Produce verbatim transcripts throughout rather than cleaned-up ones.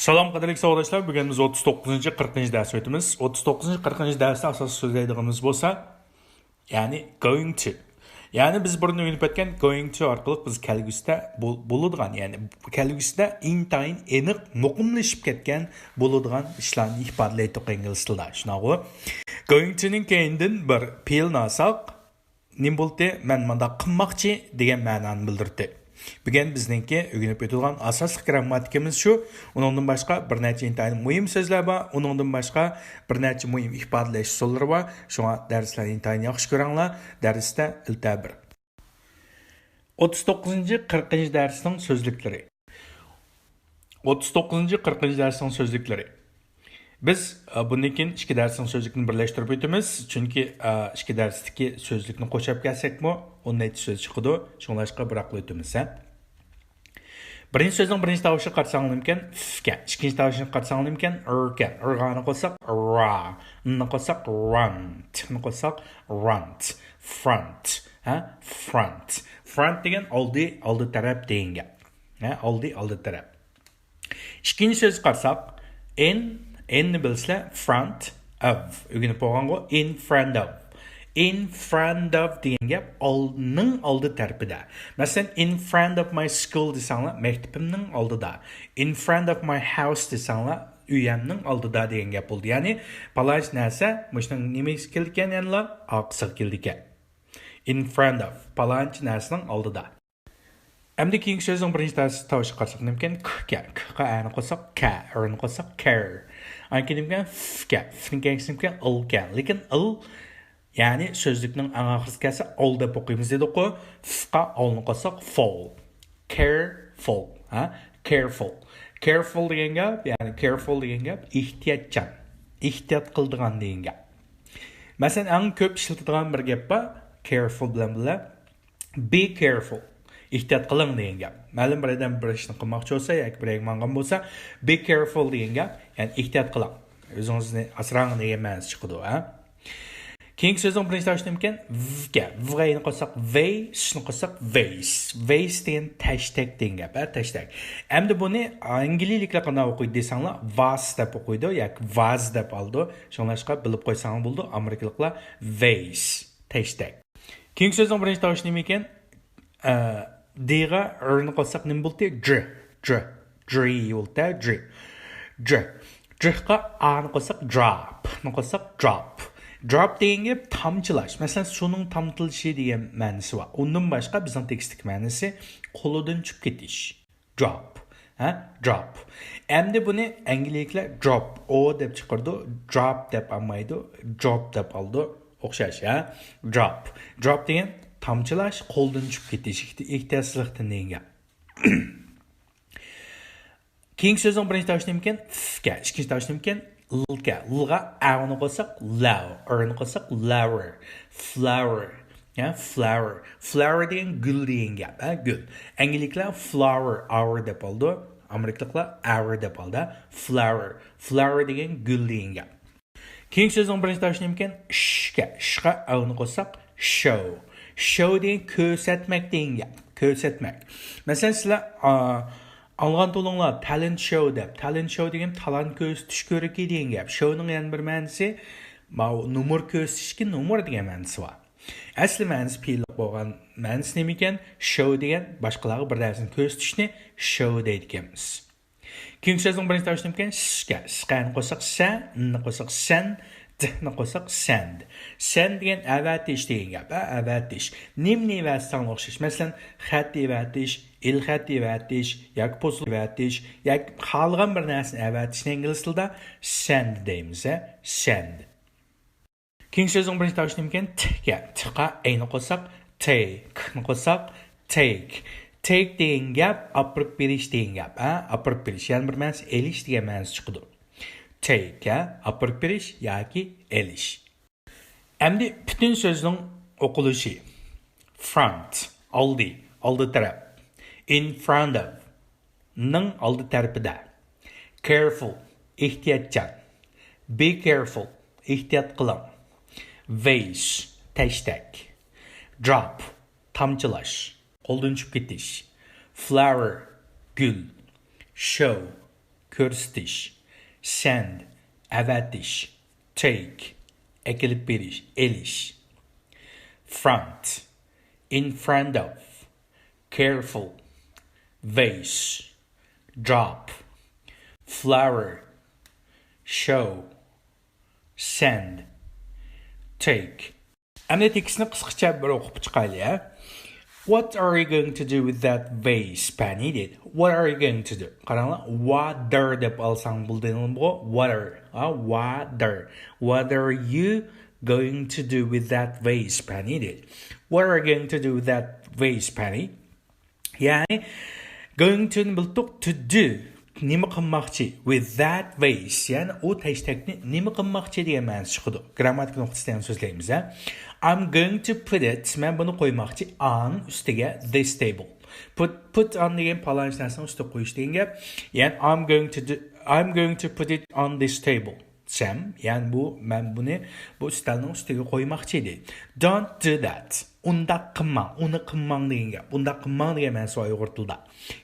سالام قەدىرلىك ساۋاقداشلار، بۈگۈن بىز ئوتتۇز توققۇزىنچى، قىرىقىنچى دەرس ئۆتىمىز. ئوتتۇز توققۇزىنچى، قىرىقىنچى دەرستە ئاساسلىق سۆزلەيدىغىنىمىز بولسا، يەنى going to. يەنى بىز بۇرۇن ئۆگىنىپ ئۆتكەن going to ئارقىلىق بىز كەلگۈسىدە بول-، بولىدىغان، يەنى كەلگۈسىدە ئىنتايىن ئېنىق، مۇقىملىشىپ كەتكەن بولىدىغان ئىشلارنى ئىپادىلەيتتۇق ئىنگلىز تىلىدا. شۇنداقغۇ؟ Going to نىڭ كەينىدىن بىر پېئىلنى ئالساق، نېمە بولدى؟ مەن مۇنداق قىلماقچى دېگەن مەنانى بىلدۈردى. بۈگۈن بىزنىڭكى ئۆگىنىپ ئۆتىدىغان ئاساسلىق گىرامماتىكىمىز شۇ. ئۇنىڭدىن باشقا بىر نەچچە ئىنتايىن مۇھىم سۆزلەر بار. ئۇنىڭدىن باشقا بىر نەچچە مۇھىم ئىپادىلەش ئۇسۇللىرى بار. شۇڭا دەرسلەرنى ئىنتايىن ياخشى كۆرۈڭلار. دەرستە ئىلتە بىر. ئوتتۇز توققۇزىنچى، قىرىقىنچى دەرسنىڭ سۆزلۈكلىرى. ئوتتۇز توققۇزىنچى، قىرىقىنچى دەرسنىڭ سۆزلۈكلىرى. بىز، ئە، بۇندىن كېيىن ئىككى دەرسنىڭ سۆزلۈكىنى بىرلەشتۈرۈپ ئۆتىمىز، چۈنكى، ئە، ئىككى دەرستىكى سۆزلۈكنى قوشاپ كەلسەكمۇ، ئون نەچچە سۆز چىقىدۇ، شۇڭلاشقا بىراقلا ئۆتىمىز، ھە. بىرىنچى سۆزنىڭ بىرىنچى تاۋۇشىغا قارىساڭلار نېمىكەن؟ فكەن. ئىككىنچى تاۋۇشىغا قارىساڭلار نېمىكەن؟ ئىركەن. ئىرغانى قوشساق، را. نى قوشساق، ران. تىخنى قوشساق، رانت. فرانت. ھە؟ فرانت. فرانت دېگەن ئالدى، ئالدى تەرەپ دېگەن گەپ. ھە؟ ئالدى، ئالدى تەرەپ. ئىككىنچى سۆزگە قارىساق، ئىن، ئىننى بىلسىلەر، فرانت ئوف. ئۆگىنىپ بولغانغۇ، ئىن فرانت ئوف. ئىن فرانت ئوف دېگەن گەپ ئال-، نىڭ ئالدى تەرىپىدە. مەسىلەن، ئىن فرانت ئوف ماي سكۇل دېسەڭلار، مەكتىپىمنىڭ ئالدىدا. ئىن فرانت ئوف ماي ھاوس دېسەڭلار، ئۆيەمنىڭ ئالدىدا دېگەن گەپ بولدى. يەنى، پالانچى نەرسە مۇشۇنىڭ نېمىسىگە كېلىدىكەن يەنىلا؟ ئارقىسىغا كېلىدىكەن. ئىن فرانت ئوف، پالانچى نەرسىنىڭ ئالدىدا. ئەمدى كېيىنكى سۆزنىڭ بىرىنچى تاۋۇشىغا قارىساق نېمىكەن؟ ككەن. كقا ئەنى قوشساق، كە، ئىرنى قوشساق، كىر. ئاندىن كېيىن نېمىكەن؟ فكەن. فنىڭ كەينىسى نېمىكەن؟ ئىلكەن. لېكىن ئىل، يەنى سۆزلۈكنىڭ ئەڭ ئاخىرىسىغا كەلسە، ئال دەپ ئوقۇيمىز دېدۇققۇ. فقا ئالنى قوشساق، فول. كېرفۇل. ھە؟ كېرفۇل. كېرفۇل دېگەن گەپ، يەنى كېرفۇل دېگەن گەپ، ئېھتىياتچان. ئېھتىيات قىلىدىغان دېگەن گەپ. مەسىلەن، ئەڭ كۆپ ئىشلىتىدىغان بىر گەپ بار، كېرفۇل بىلەن بىللە. Be careful. ئېھتىيات قىلىڭ دېگەن گەپ. مەلۇم بىر ئادەم بىر ئىشنى قىلماقچى بولسا ياكى بىر يەرگە ماڭغان بولسا، be careful دېگەن گەپ، يەنى ئېھتىيات قىلىڭ. ئۆزىڭىزنى ئاسراڭ دېگەن مەنىسى چىقىدۇ، ھە؟ كېيىنكى سۆزنىڭ بىرىنچى تاۋۇشى نېمىكەن؟ ۋكەن. ۋغا ئەنى قوشساق، ۋەي، سنى قوشساق، ۋەيس. ۋەيس دېگەن تەشتەك دېگەن گەپ، ھە، تەشتەك. ئەمدى بۇنى ئانگلىيەلىكلەر قانداق ئوقۇيدۇ دېسەڭلار، ۋاس دەپ ئوقۇيدۇ ياكى ۋاز دەپ ئالىدۇ. شۇڭلاشقا بىلىپ قويساڭلار بولىدۇ، ئامېرىكىلىقلار ۋەيس، تەشتەك. كېيىنكى سۆزنىڭ بىرىنچى تاۋۇشى نېمە ئىكەن؟ ئە، دىغا ئىرنى قوشساق نېمە بولدى؟ ج، ج، جرى بولدى، ج. ج. جغا ئانى قوشساق، جراپ. نى قوشساق، دراپ. دراپ دېگەن گەپ تامچىلاش. مەسىلەن، سۇنىڭ تامچىلىشى دېگەن مەنىسى بار. ئۇندىن باشقا بىزنىڭ تېكىستتىكى مەنىسى قولىدىن چۈشۈپ كېتىش. دراپ. ھە؟ دراپ. ئەمدى بۇنى ئەنگلىيەلىكلەر دروپ، ئو دەپ چىقىرىدۇ، دراپ دەپ ئالمايدۇ، دروپ دەپ ئالىدۇ. ئوخشاش، ھە؟ دراپ. دراپ دېگەن تامچىلاش، قولدىن چۈشۈپ كېتىش، ئېھتىياتسىزلىقتىن دېگەن گەپ. كېيىنكى سۆزنىڭ بىرىنچى تاۋۇشى نېمىكەن؟ فكەن. ئىككىنچى تاۋۇشى نېمىكەن؟ لكەن. لغا ئاۋنى قوشساق، لاۋ. ئىرنى قوشساق، لاۋېر. فلاۋېر. يا، فلاۋېر. فلاۋېر دېگەن گۈل دېگەن گەپ، ھە، گۈل. ئەنگلىيەلىكلەر فلاۋېر، ئاۋېر دەپ ئالىدۇ. ئامېرىكىلىقلار ئاۋېر دەپ ئالىدۇ. فلاۋېر. فلاۋېر دېگەن گۈل دېگەن گەپ. كېيىنكى سۆزنىڭ بىرىنچى تاۋۇشى نېمىكەن؟ شكەن. شقا ئاۋنى قوشساق، شو. شو دېگەن كۆرسەتمەك دېگەن گەپ. كۆرسەتمەك. مەسىلەن، سىلەر، ئا، ئاڭلىغان تۇرۇڭلار، تالېنت شو دەپ. تالېنت شو دېگەن تالانت كۆرسىتىش كۆرىكى دېگەن گەپ. شونىڭ يەنە بىر مەنىسى، ماۋۇ نومۇر كۆرسىتىشكە نومۇر دېگەن مەنىسى بار. ئەسلى مەنىسى پېئىللىق بولغان مەنىسى نېمىكەن؟ شو دېگەن باشقىلارغا بىر نەرسىنى كۆرسىتىشنى شو دەيدىكەنمىز. كېيىنكى سۆزنىڭ بىرىنچى تاۋۇشى نېمىكەن؟ شكەن. شكەننى قوشساق، شە، ننى قوشساق، شەن، دنى قوشساق، سەند. سەند دېگەن ئەۋەتىش دېگەن گەپ، ھە، ئەۋەتىش. نېمىنى ئەۋەتسەڭلار ئوخشاش. مەسىلەن، خەت ئەۋەتىش، ئېلخەت ئەۋەتىش ياكى پوستا ئەۋەتىش ياكى خالىغان بىر نەرسىنى ئەۋەتىشنى ئىنگلىز تىلىدا سەند دەيمىز، ھە، سەند. كېيىنكى سۆزنىڭ بىرىنچى تاۋۇشى نېمىكەن؟ تكەن. تقا ئەينى قوشساق، تەي، كنى قوشساق، تەيك. تەيك دېگەن گەپ ئاپىرىپ بېرىش دېگەن گەپ، ھە؟ ئاپىرىپ بېرىش. يەنە بىر مەنىسى ئېلىش دېگەن مەنىسى چىقىدۇ. تەيك، ھە؟ ئاپىرىپ بېرىش ياكى ئېلىش. ئەمدى پۈتۈن سۆزنىڭ ئوقۇلۇشى. فرانت، ئالدى، ئالدى تەرەپ. ئىن فرانت ئوف، نىڭ ئالدى تەرىپىدە. كېرفۇل، ئېھتىياتچان. بى كېرفۇل، ئېھتىيات قىلىڭ. ۋەيس، تەشتەك. دراپ، تامچىلاش، قولدىن چۈشۈپ كېتىش. فلاۋېر، گۈل. شو، كۆرسىتىش. Send، ئەۋەتىش. Take، ئەكېلىپ بېرىش، ئېلىش. Front، in front of. Careful، vase. Drop، flower. Show، send. Take. ئەمدى تېكىستنى قىسقىچە بىر ئوقۇپ چىقايلى، ھە؟ What are you going to do with that vase, Penny? دەيدۇ. What are you going to do? قاراڭلار، وادار دەپ ئالساڭ بولىدىغان بۇ. What are، ھە؟ وادار. What are you going to do with that vase, Penny? دەيدۇ. What are you going to do with that vase, Penny? يەنى going to نى بىلدۇق، to do. نېمە قىلماقچى؟ With that vase. يەنى ئۇ تەشتەكنى نېمە قىلماقچى دېگەن مەنىسى چىقىدۇ. گرامماتىكا نۇقتىسىدىن سۆزلەيمىز، ھە. I'm going to put it، مەن بۇنى قويماقچى، on، ئۈستىگە، this table. Put، put on دېگەن پالانچە نەرسىنىڭ ئۈستىگە قويۇش دېگەن گەپ. يەنى I'm going to do، I'm going to put it on this table دېسەم، يەنى بۇ، مەن بۇنى بۇ ئۈستەلنىڭ ئۈستىگە قويماقچى ئىدى. Don't do that. ئۇنداق قىلماڭ، ئۇنى قىلماڭ دېگەن گەپ. ئۇنداق قىلماڭ دېگەن مەنىسى بار ئۇيغۇر تىلىدا.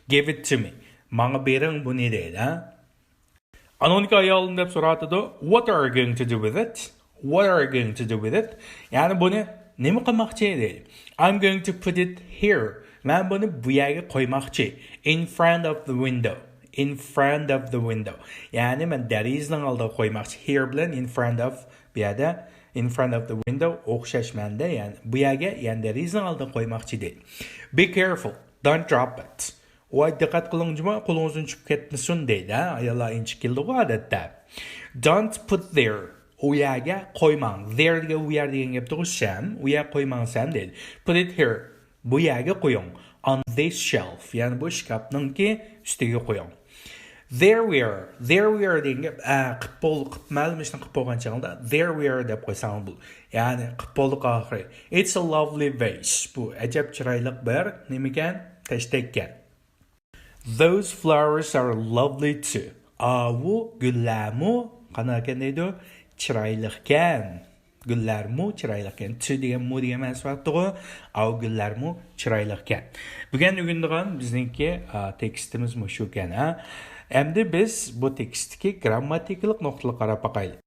Give it to me. ماڭا بېرىڭ بۇنى دەيدۇ، ھە. ئانىڭدىكى ئايالىم دەپ سوراۋاتىدۇ. What are you going to do with it? What are you going to do with it? يەنى بۇنى نېمە قىلماقچى دەيدۇ. I'm going to put it here. مەن بۇنى بۇ يەرگە قويماقچى. In front of the window. In front of the window. يەنى مەن دېرىزىنىڭ ئالدىغا قويماقچى. Here بىلەن in front of، بۇ يەردە in front of the window ئوخشاش مەنىدە، يەنى بۇ يەرگە، يەنى دېرىزىنىڭ ئالدىغا قويماقچى دەيدۇ. Be careful. Don't drop it. ۋاي، دىققەت قىلىڭ جۇمۇ، قولىڭىزدىن چۈشۈپ كەتمىسۇن دەيدۇ، ھە؟ ئاياللار ئىنچىكە كېلىدىغۇ ئادەتتە. Don't put there. ئۇ يەرگە قويماڭ. There دېگەن ئۇ يەر دېگەن گەپتىغۇ، سەم. ئۇ يەرگە قويماڭ سەم دەيدۇ. Put it here. بۇ يەرگە قويۇڭ. On this shelf. يەنى بۇ شكاپنىڭكى ئۈستىگە قويۇڭ. There we are. There we are دېگەن گەپ، ئە، قىپ بول-، قىپ، مەلۇم ئىشنى قىپ بولغان چېغىڭدا there we are دەپ قويساڭ بول-، يەنى قىپ بولدۇق ئاخىرى. It's a lovely vase. بۇ ئەجەب چىرايلىق بىر نېمىكەن؟ تەشتەككەن. Those flowers are lovely too. ئاۋۇ گۈللەرمۇ قانداقكەن دەيدۇ؟ چىرايلىقكەن. گۈللەرمۇ چىرايلىقكەن. To دېگەن مۇ دېگەن مەنىسى بارتىغۇ. ئاۋۇ گۈللەرمۇ چىرايلىقكەن. بۈگۈن ئۆگىنىدىغان بىزنىڭكى، ئا، تېكىستىمىز مۇشۇكەن، ھە. ئەمدى بىز بۇ تېكىستتىكى گرامماتىكىلىق نۇقتىلارغا قاراپ باقايلى.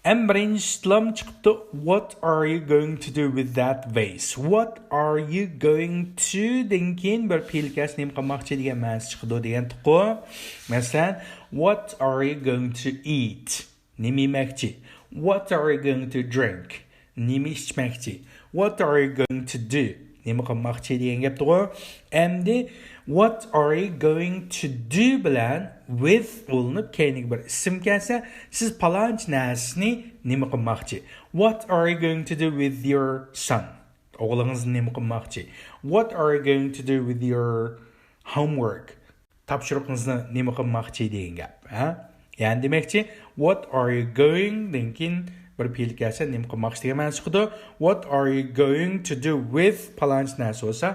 ئەم بىرىنچى سىتلام چىقىپتۇ. What are you going to do with that vase? What are you going to دىن كېيىن بىر پېئىل كەلسە نېمە قىلماقچى دېگەن مەنىسى چىقىدۇ دېگەنتۇققۇ. مەسىلەن، What are you going to eat? نېمە يېمەكچى؟ What are you going to drink? نېمە ئىچمەكچى؟ What are you going to do? نېمە قىلماقچى دېگەن گەپتىغۇ. ئەمدى what are you going to do بىلەن with ئۇلىنىپ كەينىگە بىر ئىسىم كەلسە، سىز پالانچە نەرسىنى نېمە قىلماقچى؟ What are you going to do with your son? ئوغلىڭىزنى نېمە قىلماقچى؟ What are you going to do with your homework? تاپشۇرۇقىڭىزنى نېمە قىلماقچى دېگەن گەپ، ھە؟ يەنى دېمەكچى، what are you going دىن كېيىن بىر پېئىل كەلسە نېمە قىلماقچى دېگەن مەنىسى چىقىدۇ. What are you going to do with پالانچە نەرسە بولسا،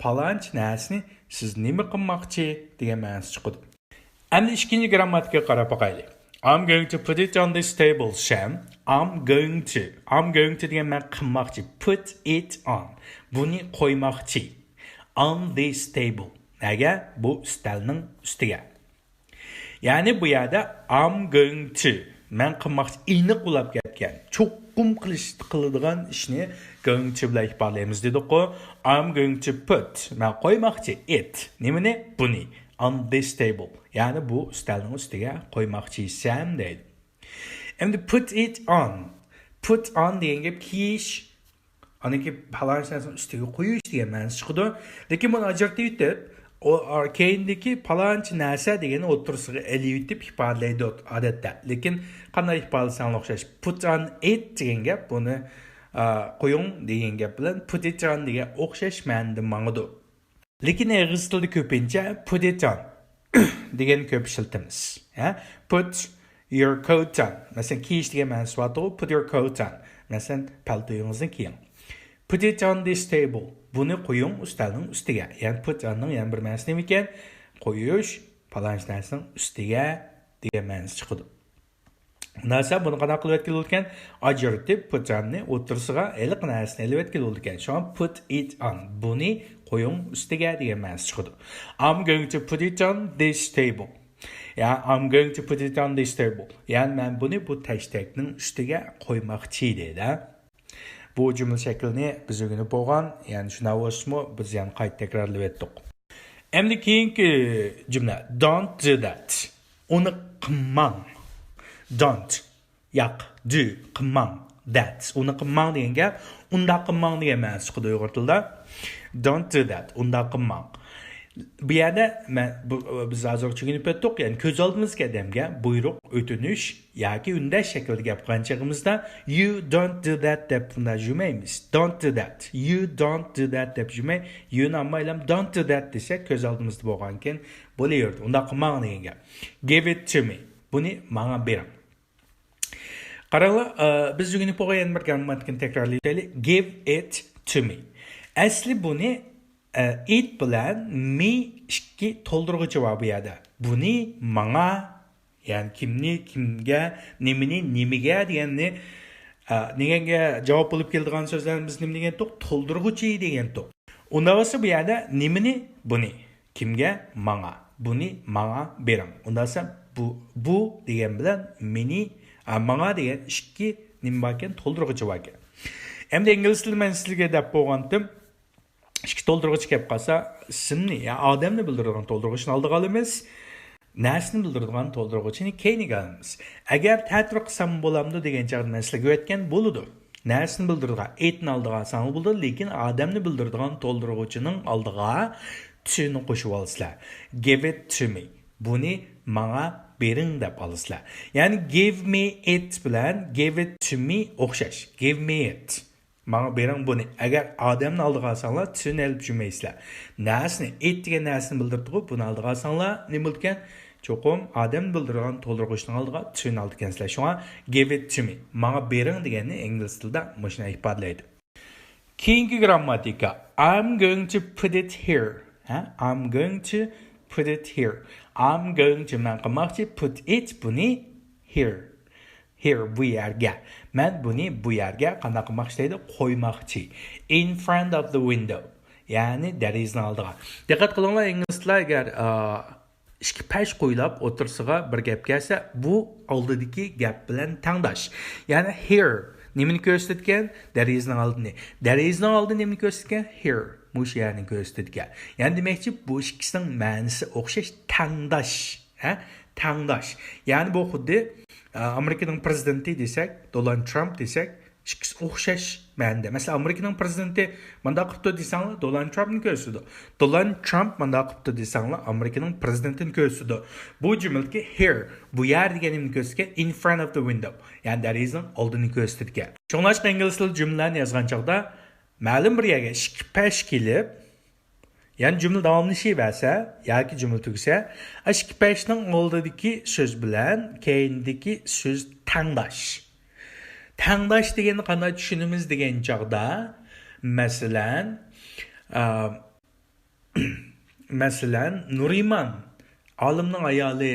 پالانچە نەرسىنى سىز نېمە قىلماقچى دېگەن مەنىسى چىقىدۇ. ئەمدى ئىككىنچى گرامماتىكىغا قاراپ باقايلى. I'm going to put it on this table، سەم. I'm going to. I'm going to دېگەن مەن قىلماقچى. Put it on. بۇنى قويماقچى. On this table. نەگە؟ بۇ ئۈستەلنىڭ ئۈستىگە. يەنى بۇ يەردە I'm going to، مەن قىلماقچى، ئېنىق بولاپ كەتكەن، چوقۇم قىلىش، قىلىدىغان ئىشنى going to بىلەن ئىپادىلەيمىز دېدۇققۇ. I'm going to put، مەن قويماقچى، it، نېمىنى؟ بۇنى. On this table، يەنى بۇ ئۈستەلنىڭ ئۈستىگە قويماقچىسەن دەيدۇ. ئەمدى put it on. Put on دېگەن گەپ كىيىش. ئاندىن كېيىن پالانچە نەرسىنىڭ ئۈستىگە قويۇش دېگەن مەنىسى چىقىدۇ. لېكىن بۇنى ئاجرىتىۋېتىپ، ئۇ، ئا، كەينىدىكى پالانچە نەرسە دېگەننى ئوتتۇرىسىغا ئېلىۋېتىپ ئىپادىلەيدۇ ئادەتتە. لېكىن قانداق ئىپادىلىسەڭ ئوخشاش. Put on it دېگەن گەپ بۇنى، ئا، قويۇڭ دېگەن گەپ بىلەن put it on دېگەن ئوخشاش مەنىدە ماڭىدۇ. لېكىن ئېغىز تىلىدا كۆپىنچە put it on دېگەننى كۆپ ئىشلىتىمىز. ھە؟ Put your coat on. مەسىلەن، كىيىش دېگەن مەنىسى بارتۇغۇ، put your coat on. مەسىلەن، پەلتويىڭىزنى كىيىڭ. Put it on this table. بۇنى قويۇڭ ئۈستەلنىڭ ئۈستىگە. يەنى put on نىڭ يەنە بىر مەنىسى نېمىكەن؟ قويۇش، پالانچە نەرسىنىڭ ئۈستىگە دېگەن مەنىسى چىقىدۇ. نەرسە بۇنى قانداق قىلىۋەتكىلى بولىدىكەن؟ ئاجرىتىپ، put on نى ئوتتۇرىسىغا ھېلىقى نەرسىنى ئېلىۋەتكىلى بولىدىكەن. شۇڭا put it on، بۇنى قويۇڭ ئۈستىگە دېگەن مەنىسى چىقىدۇ. I'm going to put it on this table. يا، I'm going to put it on this table. يەنى مەن بۇنى بۇ تەشتەكنىڭ ئۈستىگە قويماقچى دەيدۇ. بۇ جۈملە شەكلىنى بىز ئۆگىنىپ بولغان، يەنى شۇنداق بولسىمۇ بىز يەنە قايتا تەكرارلىۋەتتۇق. ئەمدى كېيىنكى جۈملە، don't do that. ئۇنى قىلماڭ. Don't. ياق، do، قىلماڭ. That، ئۇنى قىلماڭ دېگەن گەپ، ئۇنداق قىلماڭ دېگەن مەنىسى چىقىدۇ ئۇيغۇر تىلىدا. Don't do that، ئۇنداق قىلماڭ. بۇ يەردە مەن، بۇ، بىز ھازىر چۈشىنىپ ئۆتتۇق، يەنى كۆز ئالدىمىزدىكى ئادەمگە بۇيرۇق، ئۆتۈنۈش ياكى ئۈندەش شەكلىدە گەپ قىلغان چېغىمىزدا، you don't do that دەپ بۇنداق يۈرمەيمىز. Don't do that. You don't do that دەپ يۈرمەي، you نى ئالمايلام، don't do that دېسەك، كۆز ئالدىمىزدا بولغانكەن بولۇۋېرىدۇ. ئۇنداق قىلماڭ دېگەن گەپ. Give it to me. بۇنى ماڭا بېرىڭ. قاراڭلار، ئە، بىز ئۆگىنىپ بولغان يەنە بىر گىرامماتىكىنى تەكرارلايلى. Give it to me. ئەسلى بۇنى، ئە، it بىلەن me ئىككى تولدۇرغۇچى بار بۇ يەردە. بۇنى ماڭا، يەنى كىمنى، كىمگە، نېمىنى، نېمىگە دېگەننى، ئە، دېگەنگە جاۋاب بولۇپ كېلىدىغان سۆزلەرنى بىز نېمە دېگەنتۇق؟ تولدۇرغۇچى دېگەنتۇق. ئۇنداق بولسا بۇ يەردە نېمىنى؟ بۇنى. كىمگە؟ ماڭا. بۇنى ماڭا بېرىڭ. ئۇنداق بولسا بۇ، بۇ دېگەن بىلەن مېنى، ئا، ماڭا دېگەن ئىككى نېمە باركەن؟ تولدۇرغۇچى باركەن. ئەمدى ئىنگلىز تىلى مەن سىزگە دەپ بولغانتىم، ئىككى تولدۇرغۇچى كەپ قالسا، ئىسىمنى، يا ئادەمنى بىلدۈرىدىغان تولدۇرغۇچنى ئالدىغا ئالىمىز. نەرسىنى بىلدۈرىدىغان تولدۇرغۇچىنى كەينىگە ئالىمىز. ئەگەر تەتۈر قىلسام بولامدۇ دېگەن چاغدا مەن سىلەرگە ئۆتكەن بولىدۇ. نەرسىنى بىلدۈرىدىغان، ئېيتنى ئالدىغا ئالساڭلار بولىدۇ، لېكىن ئادەمنى بىلدۈرىدىغان تولدۇرغۇچىنىڭ ئالدىغا to نى قوشۇۋالىسىلەر. Give it to me. بۇنى ماڭا بېرىڭ دەپ ئالىسىلەر. يەنى give me it بىلەن give it to me ئوخشاش. Give me it. ماڭا بېرىڭ بۇنى. ئەگەر ئادەمنى ئالدىغا ئالساڭلار، to نى ئېلىپ يۈرمەيسىلەر. نەرسىنى، it دېگەن نەرسىنى بىلدۈرۈپتىغۇ، بۇنى ئالدىغا ئالساڭلار، نېمە بولىدىكەن؟ چوقۇم ئادەمنى بىلدۈرىدىغان تولدۇرغۇچنىڭ ئالدىغا to نى ئالىدىكەنسىلەر. شۇڭا give it to me، ماڭا بېرىڭ دېگەننى ئىنگلىز تىلىدا مۇشۇنداق ئىپادىلەيدۇ. كېيىنكى گىرامماتىكا. I'm going to put it here. ھە؟ I'm going to put it here. I'm going to، مەن قىلماقچى، put it، بۇنى، here. Here، بۇ يەرگە. مەن بۇنى بۇ يەرگە قانداق قىلماقچى دەيدۇ؟ قويماقچى. In front of the window. يەنى دېرىزىنىڭ ئالدىغا. دىققەت قىلىڭلار، ئىنگلىزلار ئەگەر، ئا، ئىككى پەش قويۇلۇپ ئوتتۇرىسىغا بىر گەپ كەلسە، بۇ ئالدىدىكى گەپ بىلەن تەڭداش. يەنى here نېمىنى كۆرسىتىدىكەن؟ دېرىزىنىڭ ئالدىنى. دېرىزىنىڭ ئالدى نېمىنى كۆرسىتىدىكەن؟ Here. مۇشۇ يەرنى كۆرسىتىدىكەن. يەنى دېمەكچى، بۇ ئىككىسىنىڭ مەنىسى ئوخشاش، تەڭداش. ھە؟ تەڭداش. يەنى بۇ خۇددى، ئا، ئامېرىكىنىڭ پرېزىدېنتى دېسەك، دونالد ترامپ دېسەك، ئىككىسى ئوخشاش مەنىدە. مەسىلەن، ئامېرىكىنىڭ پرېزىدېنتى مانداق قىپتۇ دېسەڭلار، دونالد ترامپنى كۆرسىتىدۇ. دونالد ترامپ مانداق قىپتۇ دېسەڭلار، ئامېرىكىنىڭ پرېزىدېنتىنى كۆرسىتىدۇ. بۇ جۈملىدىكى here، بۇ يەر دېگەن نېمىنى كۆرسىتىدىكەن؟ In front of the window، يەنى دېرىزىنىڭ ئالدىنى كۆرسىتىدىكەن. شۇڭلاشقا ئىنگلىز تىلىدا جۈملىلەرنى يازغان چاغدا مەلۇم بىر يەرگە ئىككى پەش كېلىپ، يەنى جۈملە داۋاملىشىۋەرسە ياكى جۈملە تۈگىسە، ئىككى پەشنىڭ ئالدىدىكى سۆز بىلەن كەينىدىكى سۆز تەڭداش. تەڭداش دېگەننى قانداق چۈشىنىمىز دېگەن چاغدا، مەسىلەن، ئا، مەسىلەن، نۇرىمان ئالىمنىڭ ئايالى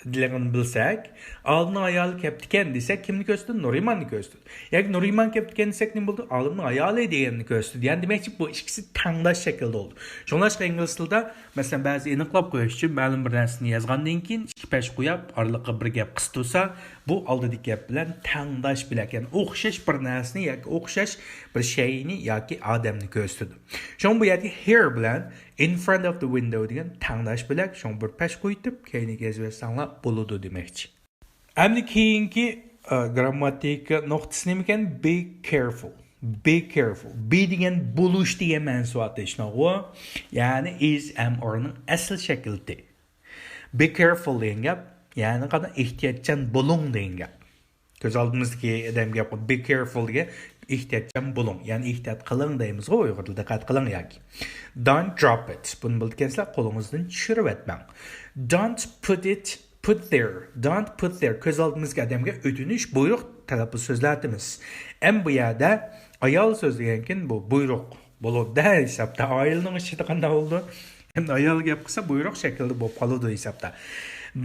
دېگەننى بىلسەك، ئالىمنىڭ ئايالى كەپتىكەن دېسەك، كىمنى كۆرسىتىدۇ؟ نۇرىماننى كۆرسىتىدۇ. ياكى نۇرىمان كەپتىكەن دېسەك، نېمە بولىدۇ؟ ئالىمنىڭ ئايالى دېگەننى كۆرسىتىدۇ. يەنى دېمەكچى، بۇ ئىككىسى تەڭداش شەكىلدە بولىدۇ. شۇڭلاشقا ئىنگلىز تىلىدا، مەسىلەن، بەزى ئېنىقلاپ قويۇش ئۈچۈن، مەلۇم بىر نەرسىنى يازغاندىن كېيىن، ئىككى پەش قويۇپ، ئارىلىققا بىر گەپ قىستۇرسا، بۇ ئالدىدىكى گەپ بىلەن تەڭداش بۆلەك، يەنى ئوخشاش بىر نەرسىنى ياكى ئوخشاش بىر شەيئىنى ياكى ئادەمنى كۆرسىتىدۇ. شۇڭا بۇ يەردىكى here بىلەن in front of the window دېگەن تەڭداش بۆلەك، شۇڭا بىر پەش قويۇپ، كەينىگە يېزىۋەتسەڭلار بولىدۇ دېمەكچى. ئەمدى كېيىنكى، ئە، گىرامماتىكا نۇقتىسى نېمىكەن؟ Be careful. Be careful. Be دېگەن بولۇش دېگەن مەنىسى بار، شۇنداقغۇ؟ يەنى is، am، are نىڭ ئەسلى شەكلىتى. Be careful دېگەن گەپ، يەنى قانداق؟ ئېھتىياتچان بولۇڭ دېگەن گەپ. كۆز ئالدىمىزدىكى ئادەم گەپ، be careful دېگەن ئېھتىياتچان بولۇڭ، يەنى ئېھتىيات قىلىڭ دەيمىزغۇ ئۇيغۇردا، دىققەت قىلىڭ ياكى. Don't drop it. بۇنى بىلىدىكەنسىلەر، قولىڭىزدىن چۈشۈرۈۋەتمەڭ. Don't put it، put there. Don't put there. كۆز ئالدىمىزدىكى ئادەمگە ئۆتۈنۈش، بۇيرۇق، تەلەپپۇز سۆزلەتتىمىز. ئەم بۇ يەردە ئايال سۆزلىگەنكىن بۇ بۇيرۇق بولىدۇ ھېسابتا. ئائىلىنىڭ ئىچىدە قانداق بولىدۇ؟ ئەمدى ئايال گەپ قىلسا، بۇيرۇق شەكلىدە بولۇپ قالىدۇ ھېسابتا.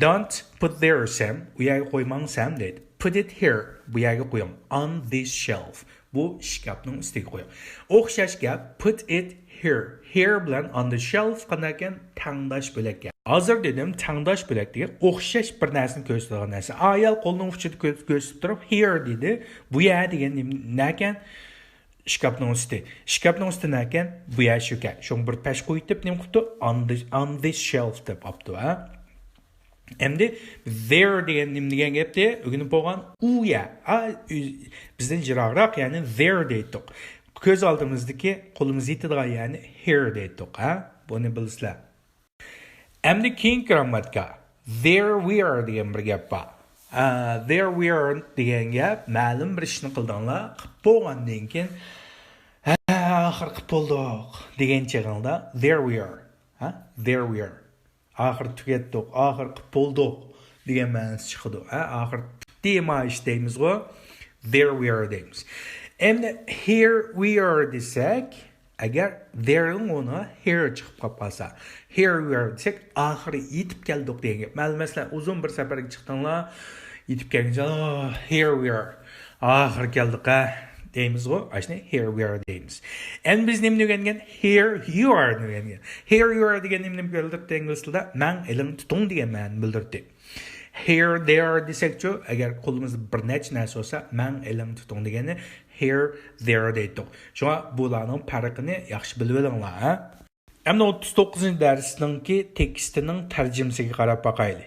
Don't put there، سەم، ئۇ يەرگە قويماڭ، سەم دەيدۇ. Put it here، بۇ يەرگە قويۇڭ. On this shelf، بۇ ئىشكاپنىڭ ئۈستىگە قويۇڭ. ئوخشاش گەپ، put it here. Here بىلەن on the shelf قانداقكەن؟ تەڭداش بۆلەككەن. ھازىر دېدىم، تەڭداش بۆلەك دېگەن ئوخشاش بىر نەرسىنى كۆرسىتىدىغان نەرسە. ئايال قولىنىڭ ئۇچىدا كۆ-، كۆرسىتىپ تۇرۇپ، here دېدى. بۇ يەر دېگەن نېمە-، نەكەن؟ ئىشكاپنىڭ ئۈستى. ئىشكاپنىڭ ئۈستى نەكەن؟ بۇ يەر شۇكەن. شۇڭا بىر پەش قويۇپ، نېمە قىپتۇ؟ On the, on this shelf دەپ ئاپتۇ، ھە؟ ئەمدى there دېگەن نېمە دېگەن گەپتى؟ ئۆگىنىپ بولغان ئۇ يەر. ئا، ئۆ-، بىزدىن يىراقراق، يەنى there دەيتتۇق. كۆز ئالدىمىزدىكى، قولىمىز يېتىدىغان يەرنى here دەيتتۇق، ھە؟ بۇنى بىلىسىلەر. ئەمدى كېيىنكى گىرامماتىكا. There were دېگەن بىر گەپ بار. ئا، there were دېگەن گەپ مەلۇم بىر ئىشنى قىلدىڭلار، قىپ بولغاندىن كېيىن، ھە، ئاخىر قىپ بولدۇق دېگەن چېغىڭدا there were. ھە؟ There were. ئاخىر تۈگەتتۇق، ئاخىر قىپ بولدۇق دېگەن مەنىسى چىقىدۇ. ھە؟ ئاخىر پۈتتى ما ئىش دەيمىزغۇ، there were دەيمىز. ئەمدى here we are دېسەك، ئەگەر there نىڭ ئورنىغا here چىقىپ قاپ قالسا، here we are دېسەك، ئاخىرى يېتىپ كەلدۇق دېگەن گەپ. مەلۇم، مەسىلەن، ئۇزۇن بىر سەپەرگە چىقتىڭلار، يېتىپ كەلگۈچە، "Oh, here we are." ئاخىرى كەلدۇق ھە دەيمىزغۇ، ئاشۇنى here we are دەيمىز. ئەمدى بىز نېمىنى ئۆگەنگەن؟ Here you are نى ئۆگەنگەن. Here you are دېگەن نېمىنى بىلدۈرتتى ئىنگلىز تىلىدا؟ مەڭ ئېلىڭ تۇتۇڭ دېگەن مەنىنى بىلدۈرتتى. Here there دېسەكچۇ، ئەگەر قولىمىزدا بىر نەچچە نەرسە بولسا، مەڭ ئېلىڭ تۇتۇڭ دېگەننى here there دەيتتۇق. شۇڭا بۇلارنىڭ پەرقىنى ياخشى بىلىۋېلىڭلار ھە. ئەمدى ئوتتۇز توققۇزىنچى دەرسنىڭكى تېكىستىنىڭ تەرجىمىسىگە قاراپ باقايلى.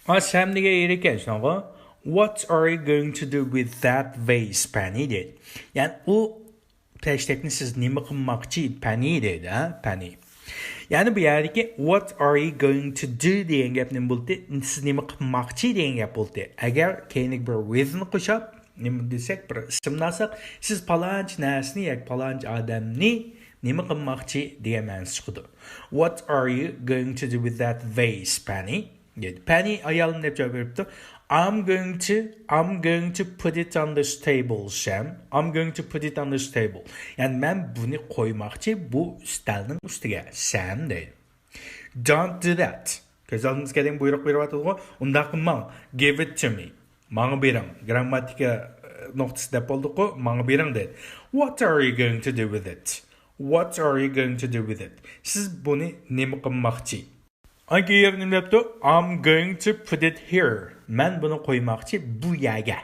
ھا، سەم دېگەن يېرى ئىكەن، شۇنداقغۇ؟ "What are you going to do with that vase, Penny؟" دەيدۇ. يەنى ئۇ تەشتەكنى سىز نېمە قىلماقچى، پەنى دەيدۇ، ھە، پەنى. يەنى بۇ يەردىكى "What are you going to do؟" دېگەن گەپ نېمە بولدى؟ سىز نېمە قىلماقچى دېگەن گەپ بولدى. ئەگەر كەينىگە بىر with نى قوشۇپ، نېمە دېسەك، بىر ئىسىمنى ئالساق، سىز پالانچى نەرسىنى ياكى پالانچى ئادەمنى نېمە قىلماقچى دېگەن مەنىسى چىقىدۇ. "What are you going to do with that vase, Penny؟" دېدى. پەنى ئايالىم دەپ جاۋاب بېرىپتۇ. "I'm going to, I'm going to put it on this table, Sam. I'm going to put it on this table." يەنى مەن بۇنى قويماقچى بۇ ئۈستەلنىڭ ئۈستىگە، سەم دەيدۇ. "Don't do that." كۆز ئالدىمىزغا كەلگەن بۇيرۇق بېرىۋاتىدىغۇ. ئۇنداق قىلماڭ. "Give it to me." ماڭا بېرىڭ. گىرامماتىكا، ئە، نۇقتىسى دەپ بولدۇققۇ، ماڭا بېرىڭ دەيدۇ. "What are you going to do with it? What are you going to do with it?" سىز بۇنى نېمە قىلماقچى؟ ئاندىن كېيىن نېمە دەپتۇ؟ "I'm going to put it here." مەن بۇنى قويماقچى بۇ يەرگە.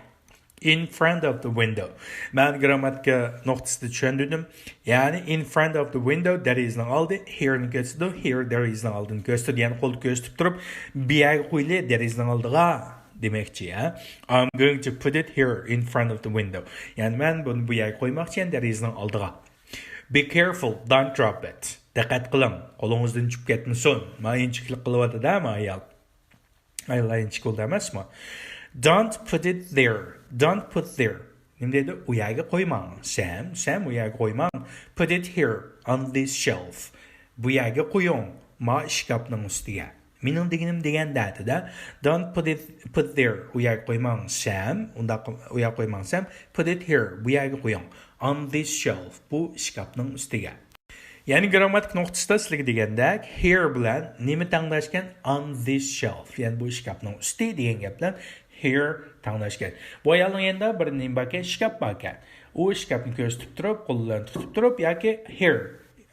"In front of the window." مەن گىرامماتىكا نۇقتىسىدا چۈشەندۈردۈم. يەنى in front of the window، دېرىزىنىڭ ئالدى، here نى كۆرسىتىدۇ، here دېرىزىنىڭ ئالدىنى كۆرسىتىدۇ. يەنى قولدا كۆرسىتىپ تۇرۇپ، بۇ يەرگە قويىلى، دېرىزىنىڭ ئالدىغا دېمەكچى، ھە؟ "I'm going to put it here in front of the window." يەنى مەن بۇنى بۇ يەرگە قويماقچى، يەنى دېرىزىنىڭ ئالدىغا. "Be careful, don't drop it." دىققەت قىلىڭ، قولىڭىزدىن چۈشۈپ كەتمىسۇن. ما ئىنچىكىلىك قىلىۋاتىدۇ، ما ئايال. ئاياللار ئىنچىكە بولىدۇ ئەمەسمۇ؟ "Don't put it there. Don't put there." نېمە دەيدۇ؟ "ئۇ يەرگە قويماڭ. سەم، سەم ئۇ يەرگە قويماڭ. Put it here, on this shelf." بۇ يەرگە قويۇڭ. ما ئىشكاپنىڭ ئۈستىگە. مېنىڭ دېگىنىم دېگەندە دەيدۇ. "Don't put it, put there." ئۇ يەرگە قويماڭ، سەم. ئۇنداق، ئۇ يەرگە قويماڭ، سەم. "Put it here." بۇ يەرگە قويۇڭ. "On this shelf." بۇ ئىشكاپنىڭ ئۈستىگە. يەنى گىرامماتىك نۇقتىسىدا سىلەرگە دېگەندەك، here بىلەن نېمە تەڭداشكەن؟ On this shelf. يەنى بۇ ئىشكاپنىڭ ئۈستى دېگەن گەپ بىلەن here تەڭداشكەن. بۇ ئايالنىڭ يېنىدا بىر نېمە باركەن؟ ئىشكاپ باركەن. ئۇ ئىشكاپنى كۆرسىتىپ تۇرۇپ، قولى بىلەن تۇتۇپ تۇرۇپ ياكى here،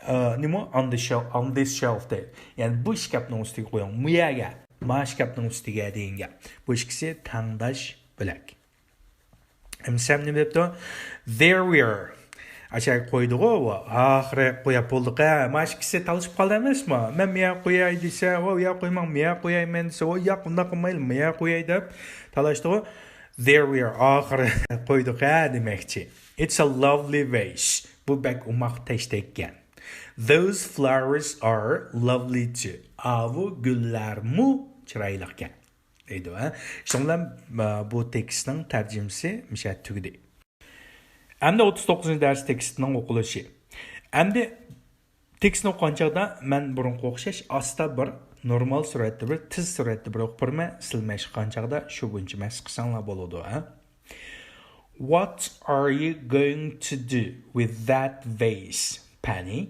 ئە، نېمە؟ On the shelf, on this shelf دەيدۇ. يەنى بۇ ئىشكاپنىڭ ئۈستىگە قويۇڭ. مۇ يەرگە، ما ئىشكاپنىڭ ئۈستىگە دېگەن گەپ. بۇ ئىككىسى تەڭداش بۆلەك. ئەمدى سەم نېمە دەپتۇ؟ There were. ئاشۇ يەرگە قويدىغۇ، ئاخىرى قويۇپ بولدۇق ھە. ما ئىككىسى تالىشىپ قالدى ئەمەسمۇ؟ مەن مۇ يەرگە قوياي دېسە، ئۇ يەرگە قويماڭ، مۇ يەرگە قوياي مەن دېسە، ئۇ ياق، ئۇنداق قىلمايلى، مۇ يەرگە قوياي دەپ تالاشتىغۇ. There were. ئاخىرى قويدۇق ھە دېمەكچى. It's a lovely vase. بۇ بەك ئوماق تەشتەككەن. Those flowers are lovely too. ئاۋۇ گۈللەرمۇ چىرايلىقكەن. دەيدۇ، ھە؟ شۇنىڭ بىلەن، ئە، بۇ تېكىستنىڭ تەرجىمىسى مۇشۇ يەردە تۈگىدى. ئەمدى ئوتتۇز توققۇزىنچى دەرس تېكىستىنىڭ ئوقۇلۇشى. ئەمدى تېكىستنى ئوقۇغان چاغدا مەن بۇرۇنقىغا ئوخشاش ئاستا بىر نورمال سۈرئەتتە بىر، تېز سۈرئەتتە بىر ئوقۇپ بېرىمەن. سىلەر مەشىق قىلغان چاغدا شۇ بويىچە مەشىق قىلساڭلار بولىدۇ، ھە؟ What are you going to do with that vase, Penny?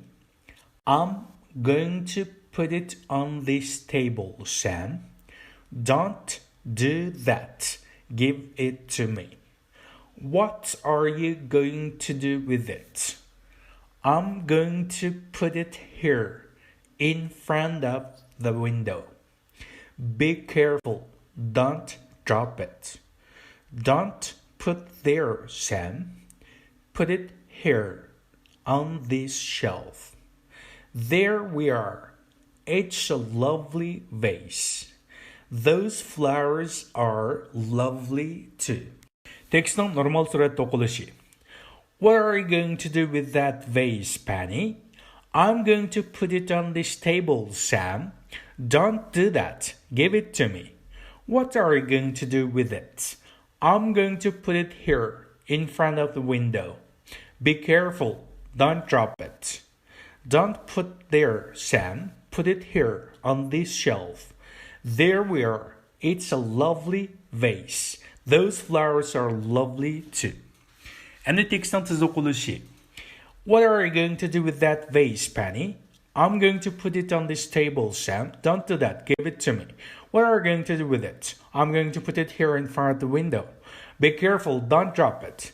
I'm going to put it on this table, Sam. Don't do that. Give it to me. What are you going to do with it? I'm going to put it here in front of the window. Be careful, don't drop it. Don't put there, Sam. Put it here on this shelf. There we are. It's a lovely vase. Those flowers are lovely too. تېكىستنىڭ نورمال سۈرئەتتە ئوقۇلۇشى. What are you going to do with that vase, Penny? I'm going to put it on this table, Sam. Don't do that. Give it to me. What are you going to do with it? I'm going to put it here in front of the window. Be careful, don't drop it. Don't put there, Sam. Put it here on this shelf. There we are. It's a lovely vase. Those flowers are lovely too. ئەمدى تېكىستنىڭ تېز ئوقۇلۇشى. What are you going to do with that vase, Penny? I'm going to put it on this table, Sam. Don't do that. Give it to me. What are you going to do with it? I'm going to put it here in front of the window. Be careful, don't drop it.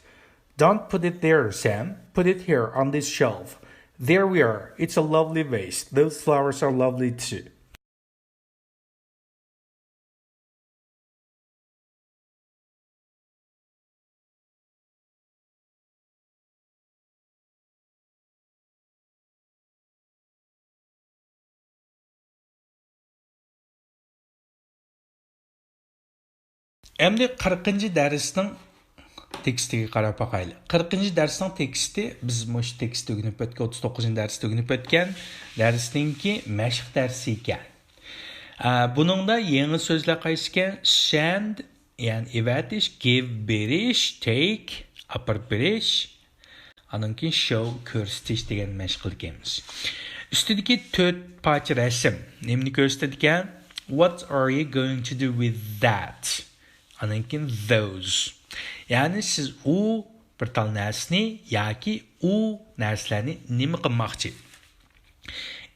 Don't put it there, Sam. Put it here on this shelf. There we are. It's a lovely vase. Those flowers are lovely too. ئەمدى قىرىقىنچى دەرسنىڭ تېكىستىگە قاراپ باقايلى. قىرىقىنچى دەرسنىڭ تېكىستى، بىز مۇشۇ تېكىستنى ئۆگىنىپ ئۆتكەن، ئوتتۇز توققۇزىنچى دەرستە ئۆگىنىپ ئۆتكەن دەرسنىڭكى مەشىق دەرسى ئىكەن. ئە، بۇنىڭدا يېڭى سۆزلەر قايسىكەن؟ Send، يەنى ئەۋەتىش، give، بېرىش، take، ئاپىرىپ بېرىش، ئاندىن كېيىن show، كۆرسىتىش دېگەن مەشىق قىلىدىكەنمىز. ئۈستىدىكى تۆت پارچە رەسىم نېمىنى كۆرسىتىدىكەن؟ What are you going to do with that? ئاندىن كېيىن those. يەنى سىز ئۇ بىر تال نەرسىنى ياكى ئۇ نەرسىلەرنى نېمە قىلماقچى؟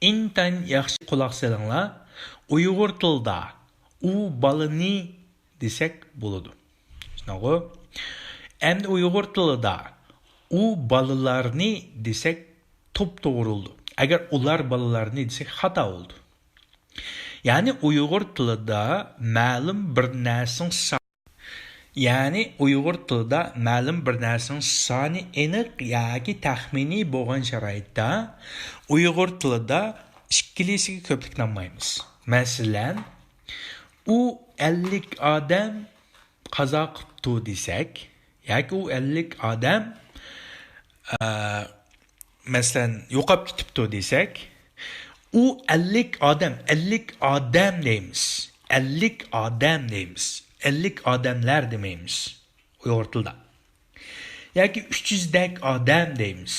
ئىنتايىن ياخشى قۇلاق سېلىڭلار. ئۇيغۇر تىلىدا ئۇ بالىنى دېسەك بولىدۇ. شۇنداقغۇ؟ ئەمدى ئۇيغۇر تىلىدا ئۇ بالىلارنى دېسەك توپتوغرا بولىدۇ. ئەگەر ئۇلار بالىلارنى دېسەك خاتا بولىدۇ. يەنى ئۇيغۇر تىلىدا مەلۇم بىر نەرسىنىڭ سا-، يەنى ئۇيغۇر تىلىدا مەلۇم بىر نەرسىنىڭ سانى ئېنىق ياكى تەخمىنىي بولغان شارائىتتا ئۇيغۇر تىلىدا ئىككىلىسىگە كۆپلۈكنى ئالمايمىز. مەسىلەن، ئۇ ئەللىك ئادەم قازا قىپتۇ دېسەك، ياكى ئۇ ئەللىك ئادەم، ئە، مەسىلەن، يوقاپ كېتىپتۇ دېسەك، ئۇ ئەللىك ئادەم، ئەللىك ئادەم دەيمىز. ئەللىك ئادەم دەيمىز. ئەللىك ئادەملەر دېمەيمىز ئۇيغۇر تىلىدا. ياكى ئۈچ يۈزدەك ئادەم دەيمىز.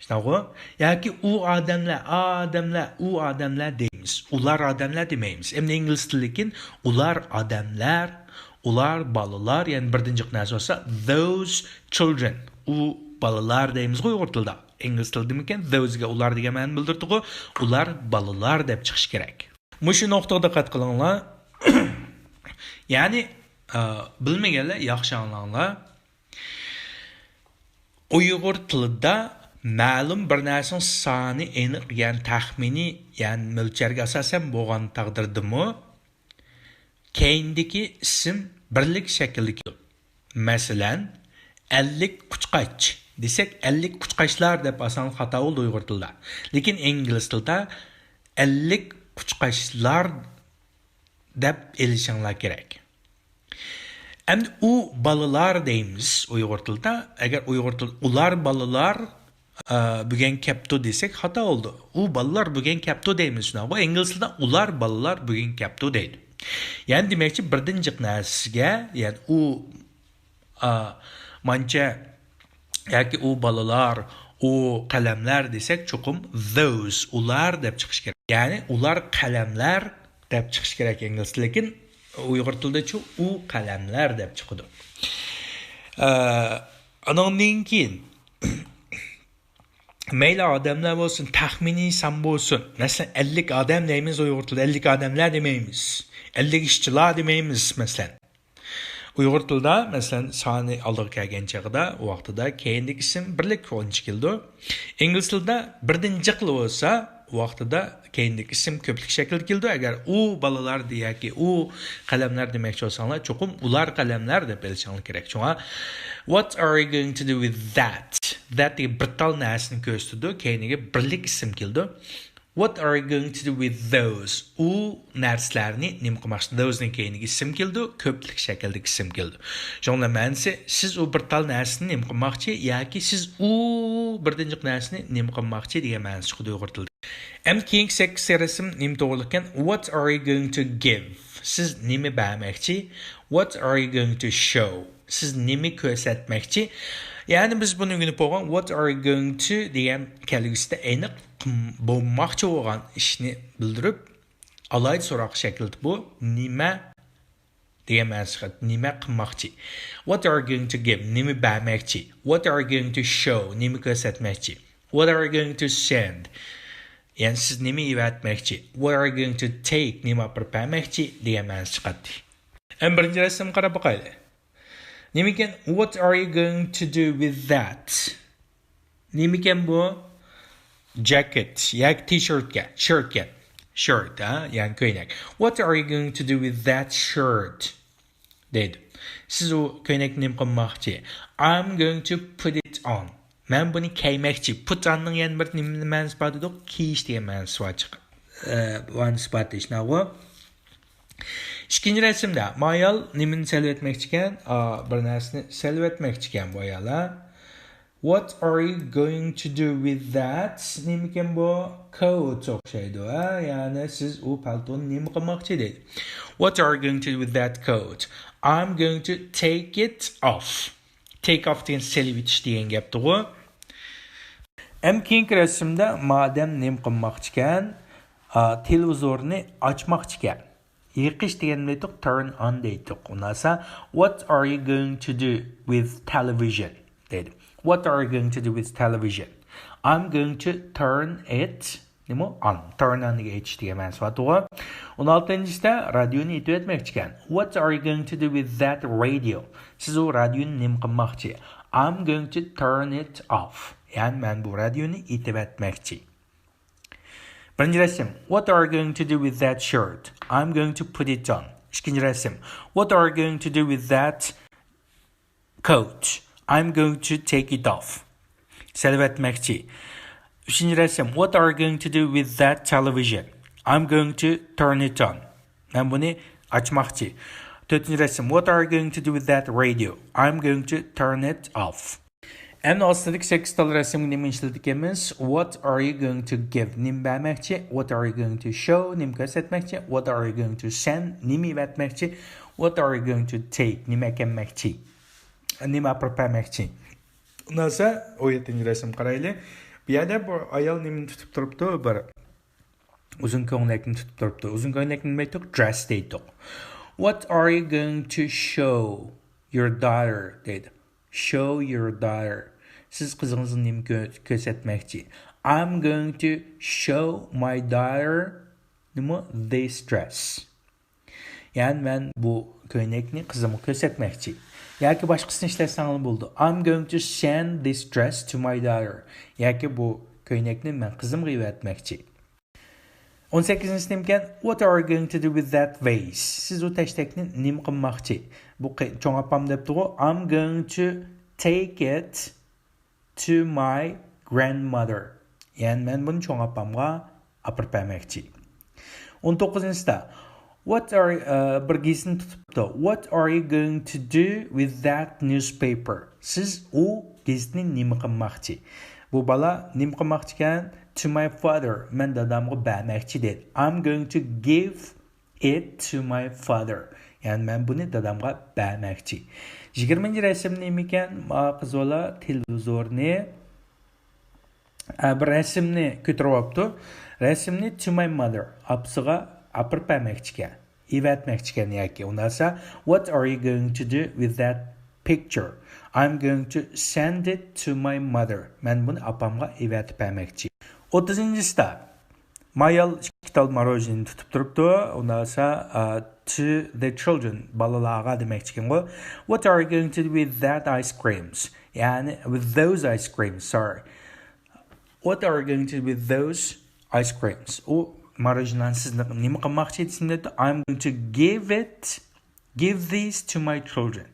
شۇنداقغۇ؟ ياكى ئۇ ئادەملەر، ئادەملەر، ئۇ ئادەملەر دەيمىز. ئۇلار ئادەملەر دېمەيمىز. ئەمدى ئىنگلىز تىلىدىكىن ئۇلار ئادەملەر، ئۇلار بالىلار، يەنى بىردىن جىق نەرسە بولسا، those children. ئۇ بالىلار دەيمىزغۇ ئۇيغۇر تىلىدا. ئىنگلىز تىلىدىمىكىن those گە ئۇلار دېگەن مەنىنى بىلدۈرىدىغۇ. ئۇلار بالىلار دەپ چىقىشى كېرەك. مۇشۇ نۇقتىغا دىققەت قىلىڭلار. يەنى، ئە، بىلمىگەنلەر ياخشى ئاڭلاڭلار. ئۇيغۇر تىلىدا مەلۇم بىر نەرسىنىڭ سانى ئېنىق، يەنى تەخمىنىي، يەنى مۆلچەرگە ئاساسەن بولغان تەقدىردىمۇ، كەينىدىكى ئىسىم بىرلىك شەكىلدە كېلىدۇ. مەسىلەن، ئەللىك قۇچقاچ دېسەك، ئەللىك قۇچقاچلار دەپ ئاسان خاتا بولىدۇ ئۇيغۇر تىلىدا. لېكىن ئىنگلىز تىلىدا ئەللىك قۇچقاچلار دەپ ئېلىشىڭلار كېرەك. ئەمدى ئۇ بالىلار دەيمىز ئۇيغۇر تىلىدا. ئەگەر ئۇيغۇر تىلى ئۇلار بالىلار، ئە، بۈگۈن كەپتۇ دېسەك خاتا بولىدۇ. ئۇ بالىلار بۈگۈن كەپتۇ دەيمىز شۇنداقغۇ. ئىنگلىز تىلىدا ئۇلار بالىلار بۈگۈن كەپتۇ دەيدۇ. يەنى دېمەكچى بىردىن جىق نەرسىگە، يەنى ئۇ، ئا، مانچە ياكى ئۇ بالىلار، ئۇ قەلەملەر دېسەك چوقۇم those، ئۇلار دەپ چىقىش كېرەك. يەنى ئۇلار قەلەملەر دەپ چىقىش كېرەك ئىنگلىز تىلى. لېكىن ئۇيغۇر تىلىدىچۇ ئۇ قەلەملەر دەپ چىقىدۇ. ئە، ئانىڭدىن كېيىن مەيلى ئادەملەر بولسۇن، تەخمىنىي سان بولسۇن. مەسىلەن، ئەللىك ئادەم دەيمىز ئۇيغۇر تىلىدا، ئەللىك ئادەملەر دېمەيمىز. ئەللىك ئىشچىلار دېمەيمىز، مەسىلەن. ئۇيغۇر تىلىدا، مەسىلەن، سانى ئالدىغا كەلگەن چېغىدا، ۋاقتىدا كەينىدىكى ئىسىم بىرلىككە ئورۇنچە كېلىدۇ. ئىنگلىز تىلىدا بىردىن جىقلا بولسا، ۋاقتىدا كەينىدىكى ئىسىم كۆپلۈك شەكىلدە كېلىدۇ. ئەگەر ئۇ بالىلار ياكى ئۇ قەلەملەر دېمەكچى بولساڭلار، چوقۇم ئۇلار قەلەملەر دەپ ئېلىشىڭلار كېرەك. شۇڭا، What are you going to do with that? That دېگەن بىر تال نەرسىنى كۆرسىتىدۇ، كەينىگە بىرلىك ئىسىم كېلىدۇ. What are you going to do with those? ئۇ نەرسىلەرنى نېمە قىلماقچى؟ Those نىڭ كەينىگە ئىسىم كېلىدۇ، كۆپلۈك شەكىلدىكى ئىسىم كېلىدۇ. شۇڭا مەنىسى، سىز ئۇ بىر تال نەرسىنى نېمە قىلماقچى ياكى سىز ئۇ بىردىن جىق نەرسىنى نېمە قىلماقچى دېگەن مەنىسى چىقىدۇ ئۇيغۇر تىلىدا. ئەمدى كېيىنكى سەككىز رەسىم نېمە توغرىلىق ئىكەن؟ What are you going to give? سىز نېمە بەرمەكچى؟ What are you going to show? سىز نېمە كۆرسەتمەكچى؟ يەنى بىز بۇنى ئۆگىنىپ بولغان What are you going to دېگەن كەلگۈسىدە ئېنىق قىم-، بولماقچى بولغان ئىشنى بىلدۈرۈپ، ئالاھىدە سوراق شەكلىدە بۇ نېمە دېگەن مەنىسى چىقىدۇ. نېمە قىلماقچى؟ What are you going to give? نېمە بەرمەكچى؟ What are you going to show? نېمە كۆرسەتمەكچى؟ What are you going to send? يەنى سىز نېمە ئېۋەتمەكچى؟ What are you going to take? نېمە ئاپىرىپ بەرمەكچى؟ دېگەن مەنىسى چىقاتتى. ئەمدى بىرىنچى رەسىمگە قاراپ باقايلى. نېمىكەن، What are you going to do with that? نېمىكەن بۇ؟ Jacket ياكى تى شىرتكەن. شىرتكەن. شىرت، ھە؟ يەنى كۆينەك. What are you going to do with that shirt? دەيدۇ. سىز ئۇ كۆينەكنى نېمە قىلماقچى؟ I'm going to put it on. مەن بۇنى كىيمەكچى. Put on نىڭ يەنە بىر نېمە مەنىسى بار دېدۇق؟ كىيىش دېگەن مەنىسى بار چىق-، ئە، مەنىسى بار دېيىشناغۇ. ئىككىنچى رەسىمدە ما ئايال نېمىنى سېلىۋەتمەكچىكەن؟ ئا، بىر نەرسىنى سېلىۋەتمەكچىكەن بۇ ئايال، ھە؟ What are you going to do with that? نېمىكەن بۇ؟ Coat ئوخشايدۇ، ھە؟ يەنى سىز ئۇ پەلتونى نېمە قىلماقچى دەيدۇ. What are you going to do with that coat? I'm going to take it off. Take off دېگەن سېلىۋېتىش دېگەن گەپتىغۇ. ئەم كېيىنكى رەسىمدە مادەم نېمە قىلماقچىكەن؟ ئا، تېلېۋىزورنى ئاچماقچىكەن. يېقىش دېگەننى ئېيتتۇق، turn on دەيتتۇق. ئۇنداقسا، What are you going to do with television? دەيدۇ. What are you going to do with television? I'm going to turn it، نېمە؟ On. Turn on دېگەن ئېچىش دېگەن مەنىسى بارتۇغۇ. ئون ئالتىنچىسىدا رادىيونى ئېتىۋەتمەكچىكەن. What are you going to do with that radio? سىز ئۇ رادىيونى نېمە قىلماقچى؟ I'm going to turn it off. يەنى مەن بۇ رادىيونى ئېتىۋەتمەكچى. بىرىنچى رەسىم. What are you going to do with that shirt? I'm going to put it on. ئىككىنچى رەسىم. What are you going to do with that coat? I'm going to take it off. سېلىۋەتمەكچى. ئۈچىنچى رەسىم. What are you going to do with that television? I'm going to turn it on. مەن بۇنى ئاچماقچى. تۆتىنچى رەسىم. What are you going to do with that radio? I'm going to turn it off. ئەمدى ئاستىدىكى سەككىز تال رەسىمگە نېمە ئىشلىتىدىكەنمىز؟ What are you going to give? نېمە بەرمەكچى؟ What are you going to show? نېمە كۆرسەتمەكچى؟ What are you going to send? نېمە ئېۋەتمەكچى؟ What are you going to take? نېمە ئەكەلمەكچى؟ نېمە ئاپىرىپ بەرمەكچى؟ ئۇنداقسا، ئون يەتتىنچى رەسىمگە قارايلى. بۇ يەردە بۇ ئايال نېمىنى تۇتۇپ تۇرۇپتۇ؟ بىر ئۇزۇن كۆڭلەكنى تۇتۇپ تۇرۇپتۇ. ئۇزۇن كۆڭلەكنى نېمە دەيتتۇق؟ Dress دەيتتۇق. What are you going to show your daughter? دەيدۇ. Show your daughter. سىز قىزىڭىزغا نېمە كۆ-، كۆرسەتمەكچى؟ I'm going to show my daughter، نېمە؟ This dress. يەنى مەن بۇ كۆينەكنى قىزىمغا كۆرسەتمەكچى. ياكى باشقىسىنى ئىشلەتسەڭلار بولىدۇ. I'm going to send this dress to my daughter. ياكى بۇ كۆينەكنى مەن قىزىمغا ئېۋەتمەكچى. ئون سەككىزىنچىسى نېمىكەن؟ What are you going to do with that vase? سىز ئۇ تەشتەكنى نېمە قىلماقچى؟ بۇ قى-، چوڭ ئاپام دەپتىغۇ. I'm going to take it to my grandmother. يەنى مەن بۇنى چوڭ ئاپامغا ئاپىرىپ بەرمەكچى. ئون توققۇزىنچىسىدا، What are، ئە، بىر گېزىتنى تۇتۇپتۇ. What are you going to do with that newspaper? سىز ئۇ گېزىتنى نېمە قىلماقچى؟ بۇ بالا نېمە قىلماقچىكەن؟ To my father. مەن دادامغا بەرمەكچى دەيدۇ. I'm going to give it to my father. يەنى مەن بۇنى دادامغا بەرمەكچى. يىگىرمىنچى رەسىم نېمىكەن؟ ما قىز بالا تېلېۋىزورنى، ئە، بىر رەسىمنى كۆتۈرۈۋاپتۇ. رەسىمنى to my mother، ئاپىسىغا ئاپىرىپ بەرمەكچىكەن. ئېۋەتمەكچىكەن ياكى ئۇنداقسا، What are you going to do with that picture? I'm going to send it to my mother. مەن بۇنى ئاپامغا ئېۋەتىپ بەرمەكچى. ئوتتۇزىنچىسىدا، مايال ئىككى تال ماروژنىنى تۇتۇپ تۇرۇپتۇ. ئۇنداق بولسا، ئا، to the children، بالىلارغا دېمەكچىكەنغۇ. What are you going to do with that ice creams? يەنى with those ice creams, sorry. What are you going to do with those ice creams? ئۇ ماروژنانى سىز نېمە قىلماقچى دېسىم دەپتۇ. I'm going to give it, give these to my children.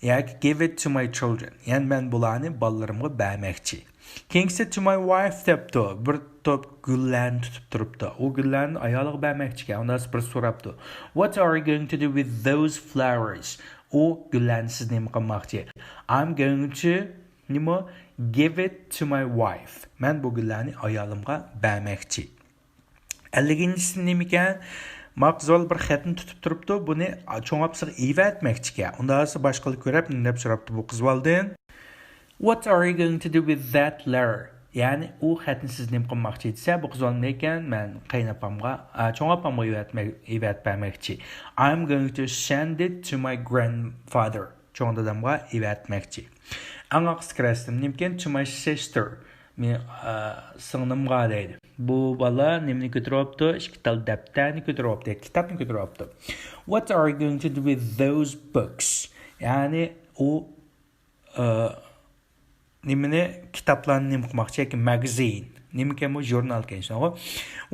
ياكى give it to my children. يەنى مەن بۇلارنى بالىلىرىمغا بەرمەكچى. كېيىنكىسى to my wife دەپتۇ. بىر توپ گۈللەرنى تۇتۇپ تۇرۇپتۇ. ئۇ گۈللەرنى ئايالىغا بەرمەكچىكەن. ئۇنداق بىر سوراپتۇ. What are you going to do with those flowers? ئۇ گۈللەرنى سىز نېمە قىلماقچى؟ I'm going to نېمە؟ Give it to my wife. مەن بۇ گۈللەرنى ئايالىمغا بەرمەكچى. ئەللىكىنچىسى نېمىكەن؟ ما قىزۋال بىر خەتنى تۇتۇپ تۇرۇپتۇ. بۇنى چوڭ ئاپىسىغا ئېۋەتمەكچىكەن. ئۇنداق بولسا باشقىلار كۆرەپ نېمە دەپ سوراپتۇ بۇ قىزۋالدىن. What are you going to do with that letter? يەنى ئۇ خەتنى سىز نېمە قىلماقچى دېسە، بۇ قىزۋال نېمىكەن؟ مەن قېيىنئاپامغا، ئا، چوڭ ئاپامغا ئېۋەتمەك، ئېۋەتىپ بەرمەكچى. I'm going to send it to my grandfather. چوڭ دادامغا ئېۋەتمەكچى. ئەڭ ئاخىرقى رەسىم نېمىكەن؟ To my sister. مېنىڭ، ئا، سىڭلىمغا دەيدۇ. بۇ بالا نېمىنى كۆتۈرۈۋاپتۇ؟ ئىككى تال دەپتەرنى كۆتۈرۈۋاپتۇ، كىتابنى كۆتۈرۈۋاپتۇ. What are you going to do with those books? يەنى ئۇ، ئا، نېمىنى، كىتابلارنى نېمە قىلماقچى ياكى ماگازىن. نېمىكەن بۇ؟ ژۇرنالكەن شۇنداقغۇ.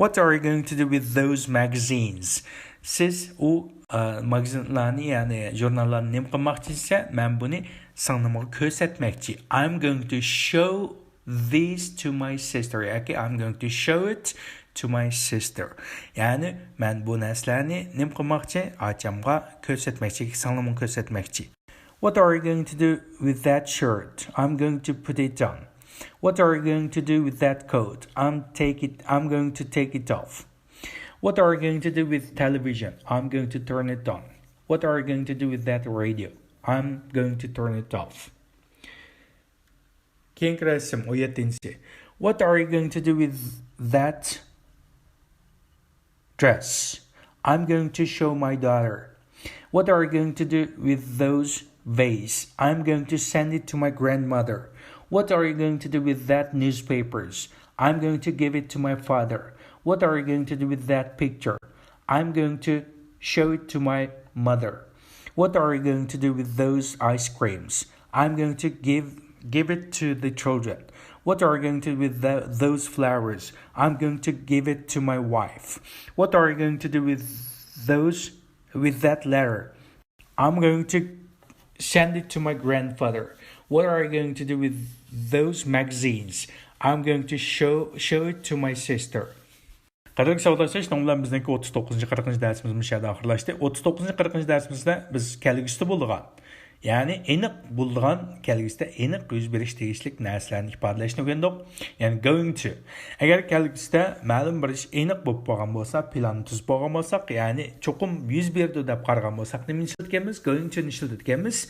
What are you going to do with those magazines? سىز ئۇ، ئا، ماگازىنلارنى، يەنى ژۇرناللارنى نېمە قىلماقچى دېسە، مەن بۇنى سىڭلىمغا كۆرسەتمەكچى. I'm going to show these to my sister ياكى I'm going to show it to my sister. يەنى مەن بۇ نەرسىلەرنى نېمە قىلماقچى؟ ئاچامغا كۆرسەتمەكچى، سىڭلىمغا كۆرسەتمەكچى. What are you going to do with that shirt? I'm going to put it on. What are you going to do with that coat? I'm take it, I'm going to take it off. What are you going to do with television? I'm going to turn it on. What are you going to do with that radio? I'm going to turn it off. كېيىنكى رەسىم، ئون يەتتىنچىسى. What are you going to do with that dress? I'm going to show my daughter. What are you going to do with those vase? I'm going to send it to my grandmother. What are you going to do with that newspapers? I'm going to give it to my father. What are you going to do with that picture? I'm going to show it to my mother. What are you going to do with those ice creams? I'm going to give give it to the children. What are you going to do with tho- those flowers? I'm going to give it to my wife. What are you going to do with those with that letter? I'm going to send it to my grandfather. What are you going to do with those magazines? I'm going to show show it to my sister. قەدىرلىك ساۋاقداشلار، شۇنىڭ بىلەن بىزنىڭكى ئوتتۇز توققۇزىنچى، قىرىقىنچى دەرسىمىز مۇشۇ يەردە ئاخىرلاشتى. ئوتتۇز توققۇزىنچى، قىرىقىنچى دەرسىمىزدە بىز كەلگۈسىدە بولىدىغان، يەنى ئېنىق بولىدىغان، كەلگۈسىدە ئېنىق يۈز بېرىشى تېگىشلىك نەرسىلەرنى ئىپادىلەشنى ئۆگەندۇق. يەنى going to. ئەگەر كەلگۈسىدە مەلۇم بىر ئىش ئېنىق بولۇپ بولغان بولسا، پىلاننى تۈزۈپ بولغان بولساق، يەنى چوقۇم يۈز بېرىدۇ دەپ قارىغان بولساق، نېمىنى ئىشلىتىدىكەنمىز؟ Going to نى ئىشلىتىدىكەنمىز.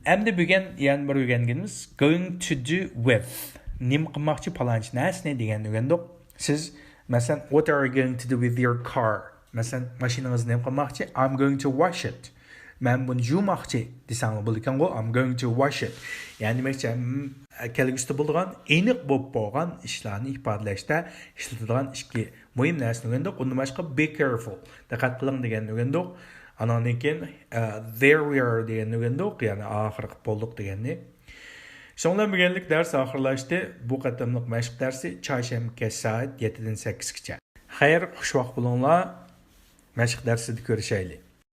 ئەمدى بۈگۈن يەنە بىر ئۆگەنگىنىمىز going to do with. نېمە قىلماقچى پالانچى نەرسىنى دېگەننى ئۆگەندۇق. سىز، مەسىلەن، what are you going to do with your car? مەسىلەن، ماشىنىڭىزنى نېمە قىلماقچى؟ I'm going to wash it. مەن بۇنى يۇماقچى دېسەڭلار بولىدىكەنغۇ، I'm going to wash it. يەنى دېمەكچى، ھەم، كەلگۈسىدە بولىدىغان، ئېنىق بولۇپ بولغان ئىشلارنى ئىپادىلەشتە ئىشلىتىدىغان ئىككى مۇھىم نەرسىنى ئۆگەندۇق. ئۇندىن باشقا be careful، دىققەت قىلىڭ دېگەننى ئۆگەندۇق. ئانىڭدىن كېيىن، ئە، there we are دېگەننى ئۆگەندۇق، يەنى ئاخىرقى بولدۇق دېگەننى. شۇنىڭ بىلەن بۈگۈنلۈك دەرس ئاخىرلاشتى. بۇ قېتىملىق مەشىق دەرسى چارشەنبە كەچ سائەت يەتتىدىن سەككىزگىچە. خەير، خۇش ۋاقىت بولۇڭلار. مەشىق دەرسىدە كۆرۈشەيلى.